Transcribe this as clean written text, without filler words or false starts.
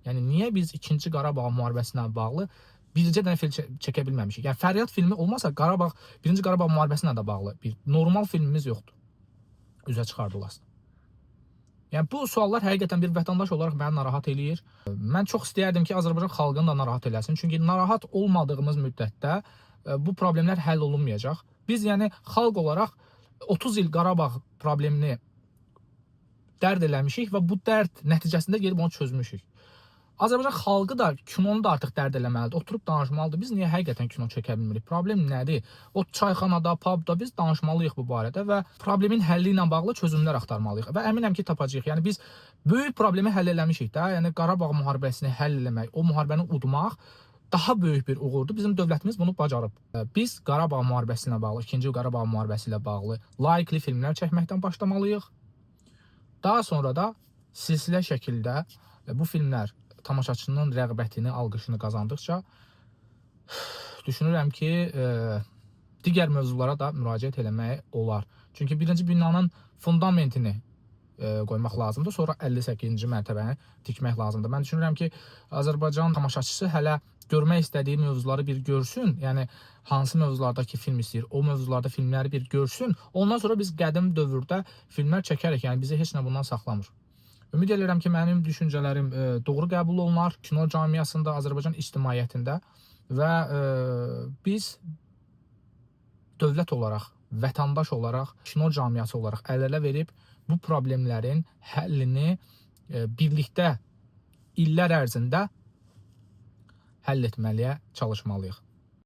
Yəni niyə biz 2-ci Qarabağ müharibəsi ilə bağlı bircə dənə film çəkə bilməmişik? Yəni Fəryad filmi olmasa Qarabağ, 1-ci Qarabağ müharibəsi ilə də bağlı bir normal filmimiz yoxdur. Üzə çıxardılasın. Yəni bu suallar həqiqətən bir vətəndaş olaraq məni narahat eləyir. Mən çox istəyərdim ki, Azərbaycan xalqını da narahat eləsin. Çünki narahat olmadığımız müddətdə bu problemlər həll olunmayacaq. Biz yəni xalq olaraq 30 il Qarabağ problemini dərd eləmişik və bu dərd nəticəsində gedib onu çözmüşük. Azərbaycan xalqı da kinonu da artıq dərd eləməlidir, oturub danışmalıdır. Biz niyə həqiqətən kino çəkə bilmirik? Problem nədir? O çayxanada, pubda biz danışmalıyıq bu barədə və problemin həlli ilə bağlı çözümlər axtarmalıyıq və əminəm ki, tapacağıq. Yəni biz böyük problemi həll eləmişik də. Yəni Qarabağ müharibəsini həll eləmək, o müharibəni udmaq daha böyük bir uğurdur. Bizim dövlətimiz bunu bacarıb. Biz Qarabağ müharibəsi ilə bağlı, 2-ci Qarabağ müharibəsi ilə bağlı layiqli filmlər çəkməkdən başlamalıyıq. Daha sonra da silsilə şəkildə bu filmlər tamaşaçının rəğbətini, alqışını qazandıqca düşünürəm ki, digər mövzulara da müraciət eləmək olar. Çünki birinci binanın fundamentini qoymaq lazımdır, sonra 58-ci mərtəbəni tikmək lazımdır. Mən düşünürəm ki, Azərbaycan tamaşaçısı hələ görmək istədiyi mövzuları bir görsün. Yəni hansı mövzulardakı film istəyir, o mövzularda filmləri bir görsün. Ondan sonra biz qədim dövrdə filmlər çəkərik. Yəni bizi heç nə bundan saxlamır. Ümid edirəm ki, mənim düşüncələrim doğru qəbul olunar kino camiasında, Azərbaycan ictimaiyyətində və biz dövlət olaraq, vətəndaş olaraq, kino camiası olaraq əl-ələ verib bu problemlərin həllini birlikdə illər ərzində həll etməliyə çalışmalıyıq.